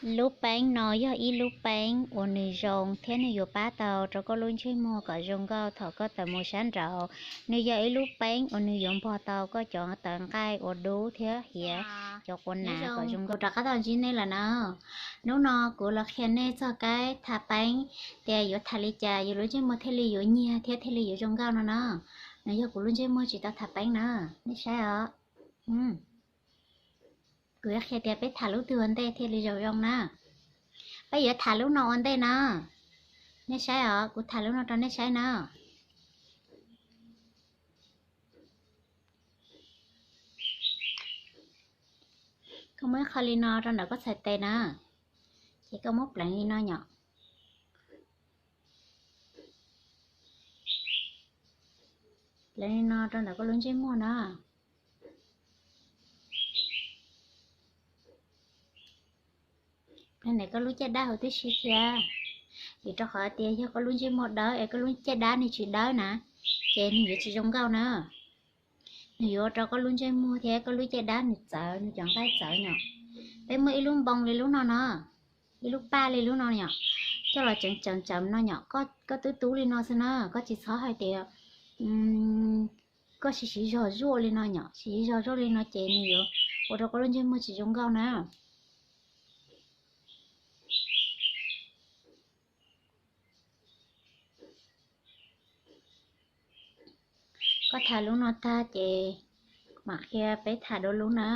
Lub peeb no yog ib lub peeb uas nws zoo thiab nws yuav pab tau rau koj lub ntsej muag kom zoo nkauj thaum koj tawm mus sab nraud. Nws yog ib lub peeb uas nws yuav npog tau koj cov tawv nqaij ua dub thiab hiav cov quav nas kom zoo nkauj. Rov qab tau ntsib nej lawm na. Hnub no kuv los qhia nej txog kab tha peeb tias yuav tha li cas yus lub ntsej muag thiaj li yuav nyiag thiab thiaj li yuav zoo nkauj no na. Nws yog kuv lub ntsej muag tsis tau tha peeb na, nej saib os. Kuv yuav qhia tias peb tha lub twg ua ntej thiaj li zoo zoo na. Peb yuav tha lub no ua ntej na. Nej saib os, kuv tha lub no rau nej saib na. Koj muab ib qho li no rau ntawm koj txhais tes na, ces koj muab pleev li no nyom. Pleev li no rau ntawm koj lub ntsej muag na. Pleev ntawm koj lub caj dab huv tib si thiab, vim rau qhov tias yog koj lub ntsej muag dawb es koj lub caj dab nws tsis dawb na, ces nws yuav tsis zoo nkauj na. Nws yuav ua rau koj lub ntsej muag thiab koj lub caj dab nws txawv, nws cov nqaij txawv nyom. Peb muab ib lub npoo li lub no no, ib lub paj li lub no nyom, coj los tseem tseem tseem no nyom, koj twb tub li no xwb na, koj tsis txhob hais tias koj siv siv zog zuaj li no nyom, siv siv zog zuaj li no ces nws yuav ua rau koj lub ntsej muag tsis zoo nkauj na. Koj tha lub no tag ces mam qhia peb tha dua lub na.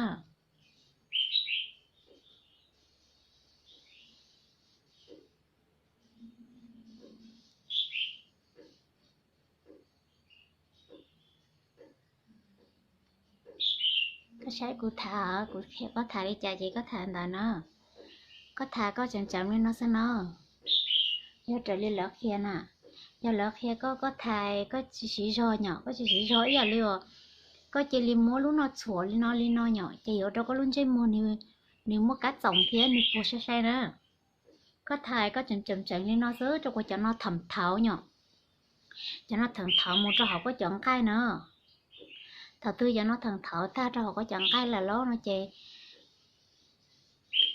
Koj saib kuv tha, kuv qhia koj tha li cas ces koj tha ntawd na. Koj tha koj tseem tseem li no xwb no. Yog raws li lawv qhia na, yog lawv qhia koj, koj tha koj tsis siv zog nyom, koj tsis siv zog ib yam li uas koj cia li muab lub no txhuam li no li no nyom, ces yuav rau koj lub ntsej muag nws muaj kab txoom thiab nws puas sai sai na. Koj tha koj tseem tseem tseem li no xwb rau qhov cov no thaum thauv nyom, cov no thaum thauv mus rau hauv koj cov nqaij na. Thaum twg cov no thaum thauv tag rau hauv koj cov nqaij lawm los no ces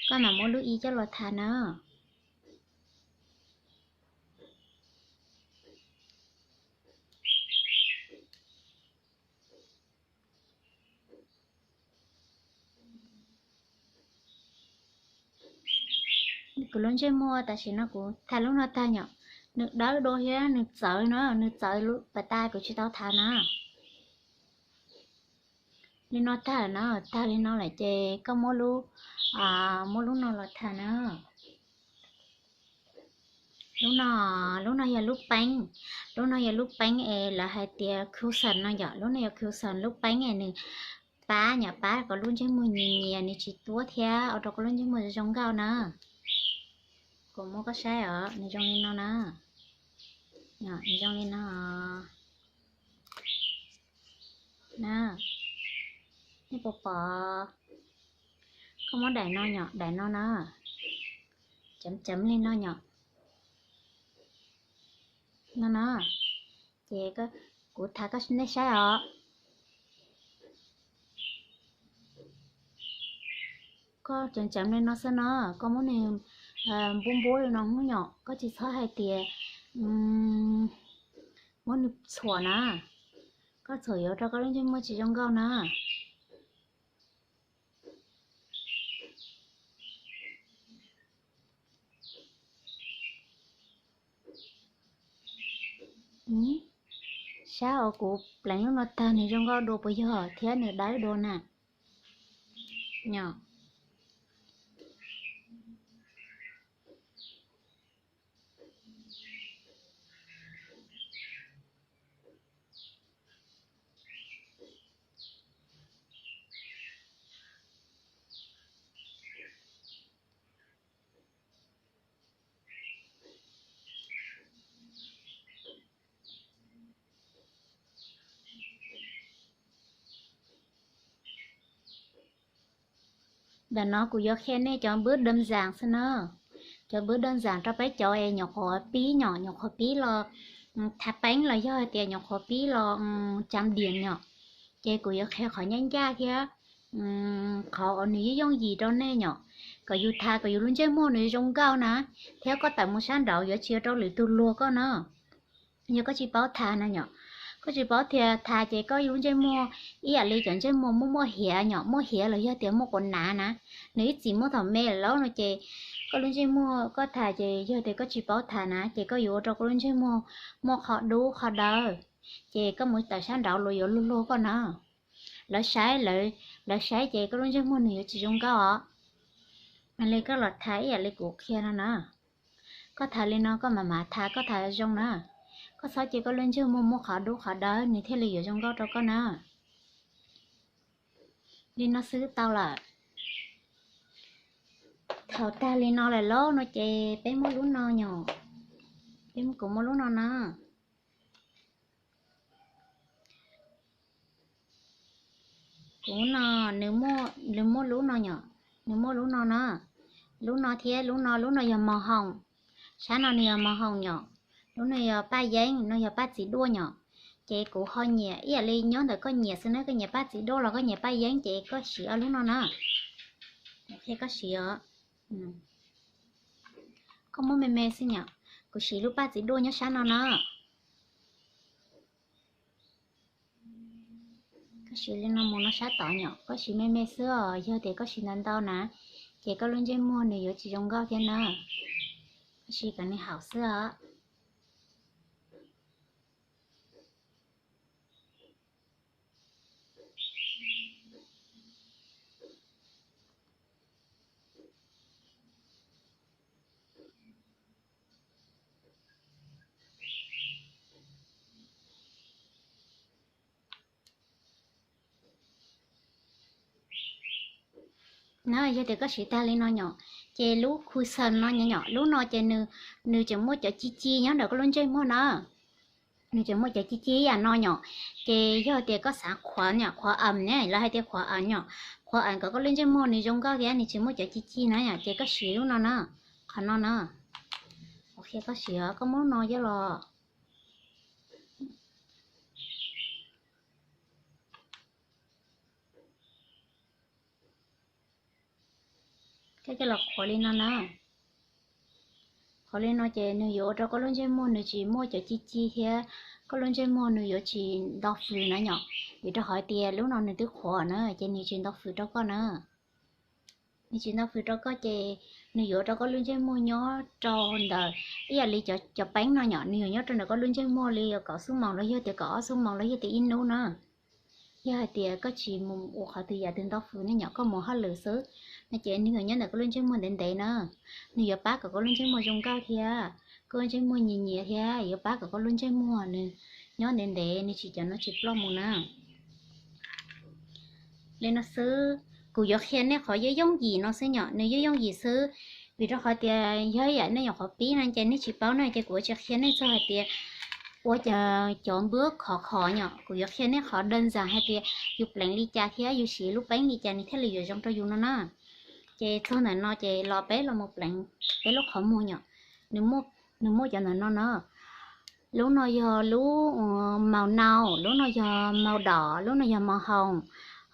koj mam muab lub ib coj los tha na. Kuv lub ntsej muag tam sim no kuv tha lub no tag nyom, nws dawb dua thiab nws txawv na, nws txawv pas tas kuv tsis tau tha na. Li no tag na, tag li no lawm ces koj muab lub, muab lub no los tha na. Lub no, lub no yog lub peeb, lub no yog lub peeb es lawv hais tias cushion no yom, lub no yog cushion lub peeb es nws pab nyom, pab kom lub ntsej muag nyias nyias nws tsis tuab thiab ua rau koj lub ntsej muag zoo nkauj na. Kuv muab koj saib os, nws zoo li no na. Nws zoo li no na. Nej puas pom? Koj muab daim no nyom, daim no na, ceev ceev li no nyom. No na, ces kuv tha koj nej saib os. Koj ceev ceev li no xwb no, koj muab nws npub npub li no hnub nyom, koj tsis txhob hais tias muab nws txhuam na. Koj txhuam yuav rau koj lub ntsej muag tsis zoo nkauj na. Saib os, kuv pleev lub no tag nws zoo nkauj dua puas yog thiab nws dawb dua na. Nyom. Ntawm no kuv yuav qhia nej cov npwb dawm zam xwb na. Cov npwb dawm zam rau peb cov es nyuam qhuav pib nyom, nyuam qhuav pib los tha peeb los yog hais tias nyuam qhuav pib los cam diam nyom, ces kuv yuav qhia qhov ncaj ncaj thiab qhov uas nws yooj yooj yim rau nej nyom. kom yus tham kom yus lub ntsej muag nws zoo nkauj na, thiab koj tawm mus sab nraud yuav tsis ua rau lwm tus luag koj na. Yog koj tsis paub tham na yom, koj tsis paub tham ces koj lub ntsej muag ib yam li cov ntsej muag muaj muaj hiav yom, muaj hiav los yog tias muaj quav nav na, nws ib txhis muaj thaum me lawm no ces koj lub ntsej muag koj tham ces yog tias koj tsis paub tham na ces koj yuav ua rau koj lub ntsej muag muaj qhov dub qhov dawb, ces koj mus tawm sab nraud luag yuav luag luag koj na. Lawv saib, lawv saib ces koj lub ntsej muag nws yuav tsis zoo nkauj os. Li koj los tham ib yam li kuv qhia no na. Koj tham li no koj mam mam tham, koj tham zoo na. Koj txhob cia koj lub ntsej muag muaj qhov dub qhov dawb nws thiaj li yuav zoo nkauj rau koj na. Li no xwb tau lawm. Thaum tag li no lawm lauj no ces peb muab lub no yom, peb, kuv muab lub no na. Kuv no, nws muaj lub no yom, nws muaj lub no na, lub no thiab lub no, lub no yog mos hoom, sab no nws yog mos hoom yom, lub no yog paj yeeb, no yog paj txiv duaj yom. Ces kuv ho nyiam ib yam li nyob ntawm koj nyiam xwb na, koj nyiam paj txiv duaj los koj nyiam paj yeeb ces koj siv ob lub no na. Qhia koj siv os. Koj muab me me xwb yom, kuv siv lub paj txiv duaj nyob sab no na. Koj siv li no mus no sab tod yom, koj siv me me xwb os, yog tias koj siv ntau ntau na, ces koj lub ntsej muag nws yuav tsis zoo nkauj thiab na. Koj siv kom nws haum xwb os. Na yog tias koj siv tag li no yom, ces lub khu xees no yom, lub no ces nws tseem muaj cov ci ci nyob ntawm koj lub ntsej muag na. Nws tseem muaj cov ci ci ib yam no yom. Ces yog tias koj xav qhuav yom, qhuav am ne, lawv hais tias qhuav am yom, qhuav am kom koj lub ntsej muag nws zoo nkauj thiab nws tsis muaj cov ci ci na yom, ces koj siv lub no na, qhov no na. Qhia koj siv, koj muab lub no coj los, coj coj los qhuav li no na. Qhuav li no ces nws yuav ua rau koj lub ntsej muag nws tsis muaj cov ci ci thiab koj lub ntsej muag nws yuav tsis nto fws na yom. Vim rau qhov tias lub no nws twb qhuav na ces nws tsis nto fws rau koj na. Nws tsis nto fws rau koj ces nws yuav ua rau koj lub ntsej muag nyob rau ntawm ib yam li cov peeb no yom, nws yuav nyob rau ntawm koj lub ntsej muag li kaum xuab moos los yog tias kaum ob xuab moos los yog tias ib hnub na. Yog hais tias koj tsis mus ua qhov twg yam twg nto fws ne yom, koj mus hauj lwm xwb no ces nws yuav nyob ntawm koj lub ntsej muag ntev ntev na. Nws yuav pab kom koj lub ntsej muag zoo nkauj thiab koj lub ntsej muag nyias nyias thiab yuav pab kom koj lub ntsej muag nws nyob ntev ntev, nws tsis cov no tsis ploj mus na. Li no xwb, kuv yuav qhia nej qhov yooj yooj yim no xwb yom, nws yooj yooj yim xwb. Vim rau qhov tias yog ib yam nej nyuam qhuav pib no ces nej tsis paub na ces kuv yuav tsis qhia nej txog hais tias ua cov npwb khov khov yom, kuv yuav qhia nej qhov đơn giản hais tias yus pleev li cas thiab yus siv lub peeb li cas nws thiaj li yuav zoo rau yus no na. Ces txog ntawm no ces los peb los mus pleev peb lub qhov muag yom. Nws muaj cov ntawm no na. Lub no yog lub màu nâu, lub no yog màu đỏ, lub no yog màu hồng,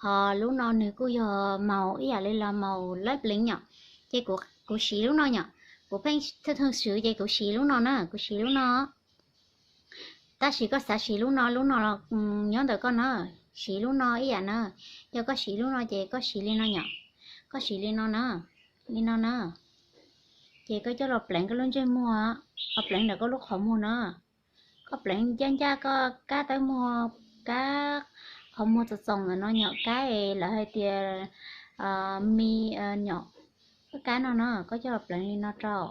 ho lub no nws kuj yog màu ib yam li los màu lab pleev yom. Ces kuv siv lub no yom, kuv pheej thawj thawj swv ces kuv siv lub no na, kuv siv lub no. Tab sis koj xav siv lub no, lub no nyob ntawm koj na, siv lub no ib yam na. Yog koj siv lub no ces koj siv li no yom, koj siv li no na, li no na. Ces koj coj los pleev koj lub ntsej muag, ho pleev ntawm koj lub qhov muag na. Koj pleev ncaj ncaj koj kab taub muag, kab qhov muag txoom txoom ntawm no nyom, kab es lawv hais tias mi nyom, koj kab no na, koj coj los pleev li no rau.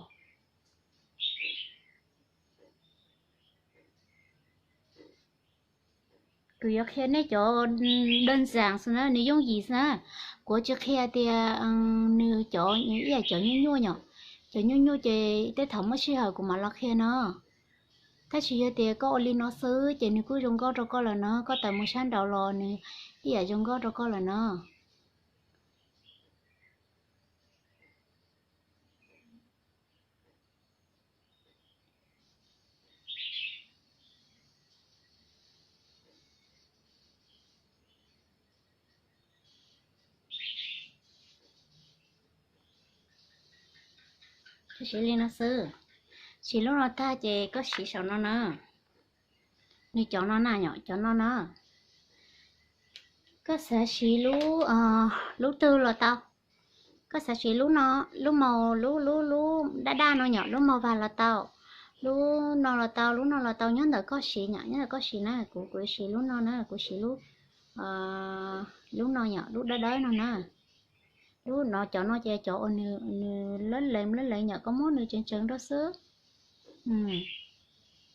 Kuv yuav qhia nej cov đơn giản xwb na, nws yooj yim xwb na. Kuv tsis qhia tias nws cov ib yam cov nyuaj nyuaj nyom, cov nyuaj nyuaj ces tej thaum muaj sij hawm kuv mam los qhia no. Tab sis yog tias koj ua li no xwb ces nws kuj zoo nkauj rau koj lawm na, koj tawm mus sab nraud los nws ib yam zoo nkauj rau koj lawm na. Koj siv li no xwb. Siv lub no tag ces koj siv saum no na. Nws cov no na yom, cov no na. Koj xav siv lub, lub twg los tau. Koj xav siv lub no, lub màu, lub, lub, lub daj daj no yom, lub màu vàng los tau. Lub no los tau, lub no los tau, nyob ntawm koj siv yom, nyob ntawm koj siv na. Kuv, kuv siv lub no na, kuv siv lub, lub no yom, lub dawb dawb no na. Lub no, cov no ces cov uas nws, nws lab lees lab lees yom, koj muab nws tseev tseev rau xwb.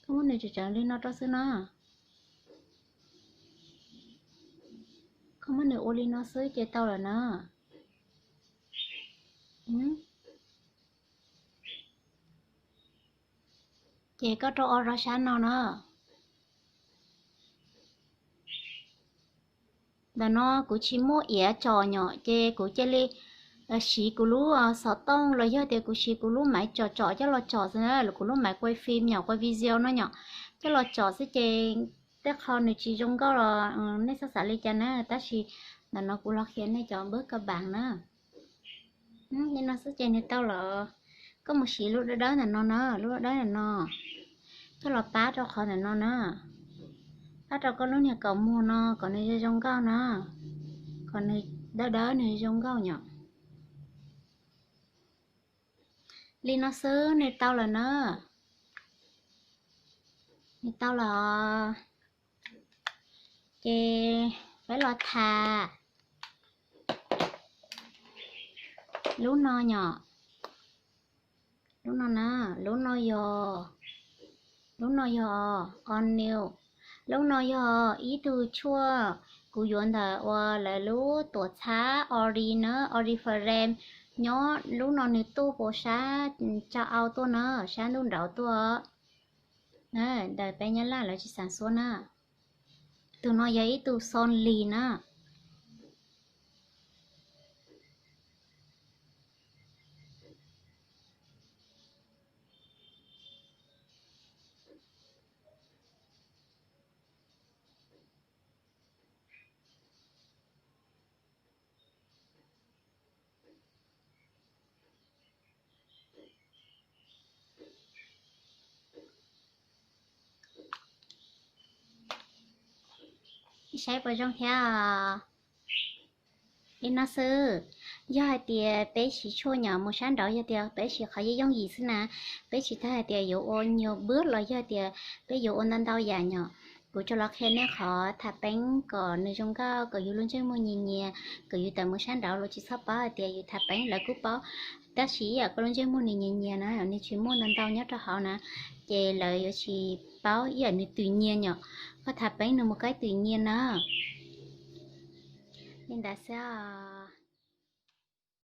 Koj muab nws tseev tseev li no rau xwb na. Koj muab nws ua li no xwb ces tau lawm na. Ces koj rau o rau sab no na. Ntawm no kuv tsis muaj iav tsom nyom ces kuv cia li siv kuv lub xov tooj los yog tias kuv siv kuv lub maiv tsom tsom coj los tsom xwb na, kuv lub maiv quay phim nyom, quay video no nyom, coj los tsom xwb ces tej qho nws tsis zoo nkauj los nej txhob xav li cas na, tab sis ntawm no kuv los qhia nej cov npawb ka bav na. Li no xwb ces nws tau lawm. Koj mus siv lub dawb dawb ntawm no na, lub dawb dawb ntawm no, coj los pab rau qhov ntawm no na. Pab rau koj lub niag kaus muag no kom nws zoo zoo nkauj na, kom nws dawb dawb nws zoo nkauj nyom. Li no xwb nws tau lawm na. Nws tau lawm. Ces peb los tham lub no nyom. Lub no na, lub no yog, lub no yog onion. Lub no yog ib tug tshuaj kuv yuav ntawm uas lawv lub tuam txhab Ori na, Oriflame. Nyob lub no nws tuaj puas sab châu Âu tuaj na, sab ntuj nraud tuaj. Ntawm peb Nyab Laj lawv tsis xav xuab na. Tus no yog ib tug xoo lis na. Saib puas zoo thiab. Li no xwb. Yog hais tias peb siv tshuaj nyom mus sab nraud, yog tias peb siv qhov yooj yooj yim xwb na, peb tsis tas hais tias yuav ua nyuag npwb los yog tias peb yuav ua ntau ntau yam nyom. Kuv tsuas los qhia nej qhov thav peeb kom nws zoo nkauj, kom yus lub ntsej muag nyias nyias, kom yus tawm mus sab nraud los tsis txhob paub hais tias yus thav peeb. Lawv kuj paub, tab sis ib yam koj lub ntsej muag nws nyias nyias na, nws tsis muaj ntau ntau nyob rau hauv na, ces lawv yuav tsis paub, ib yam nws twm nyias nyom. Koj thav peeb nws mus kaib twm nyias na. Li ntawd xwb os.